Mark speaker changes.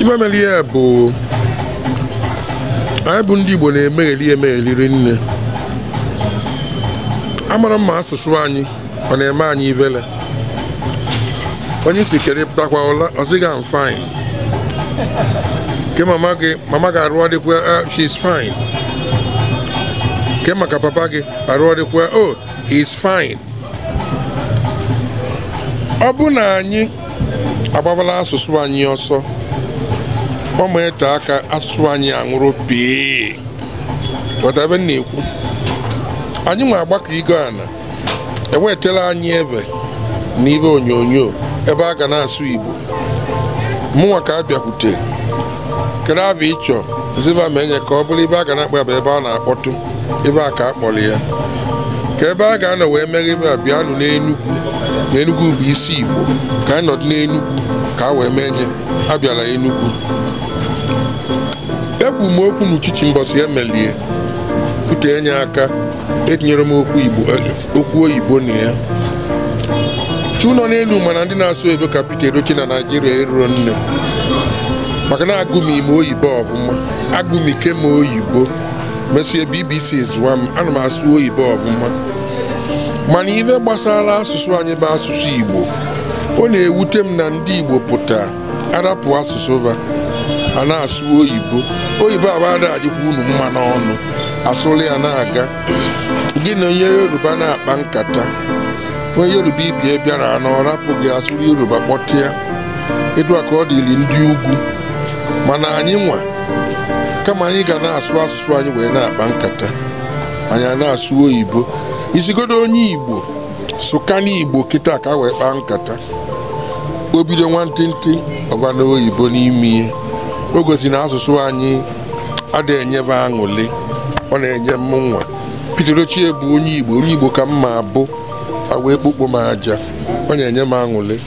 Speaker 1: Ife mere ihe bụ anyị bụ ndị Igbo na-emegheli emegheliri nne. Amara mma asụsụ anyị ọ na-eme anyị ivele. Onye si kere pụtakwa ụla ọ sị gị I'm fine. Ke mama gị mama gị arụ ọdịkwa she's fine. Ke maka papa gị arụ ọdịkwa oh he's fine. Ọ bụ na anyị agbabala asụsụ anyị ọsọ ọ ma ete aka asụsụ anyị anwụrụ pee. Ghọta ebe m na-ekwu? Anyị nwe agbakọ igo ana enwetala anyị eve n'ibe onyonyo ebe a ga na-asụ Igbo. Mụnwa ka a bịakwute kedu abụ ịchọ ziva ma enye ka ọ bụrụ ebe a ga na-akpọ ya bụ ebe a na-akpọtụ ebe a ka a kpọrọ ya ka ebe a ga-anọ wee meghe ebe a bịanụ n'Enugwu na Enugwu bụ isi Igbo ka anyị nọdụ n'Enugwu ka a wee mee nye abịala Enugwu. Ekwu m okwu n'uchichi mbọsị emelie kwute enye aka etinyere m okwu Igbo okwu oyibo na ya. Chu nọ n'elu mana ndị na-asụ oyibo ka Peter Edochie na Naijiria eruro nne maka na agụm ime oyibo ọfụma agụmike m oyibo mesie BBC zụwa m ana m asụ oyibo ọfụma. Mana ife gbasara asụsụ anyị bụ asụsụ Igbo ọ na-ewute m na ndị Igbo pụta arapụ asụsụ va a na-asụ oyibo. Oyibo abada adịkwa unu mma n'ọnụ asụrụ ya na-aga. Gị na onye Yoruba na-akpa nkata onye Yoruba ibie bịara na ọ rapụ gị asụrụ Yoruba kpọtịa etu a ka ọ dịrị ndị ugwu. Mana anyị nwa kama anyị ga na-asụ asụsụ anyị wee na-akpa nkata anyị a na-asụ oyibo. Isigodo onye Igbo sụkana Igbo kịta ka wee kpaa nkata o bido nwantịntị ọba na oyibo n'ime ihe o gosi na asụsụ anyị adịghị enyebe aṅụlị ọ na-enye m nwa. Peter Edochie bụ onye Igbo onye Igbo ka m ma abụ a wee kpokpo m aja ọ na-enye m aṅụlị.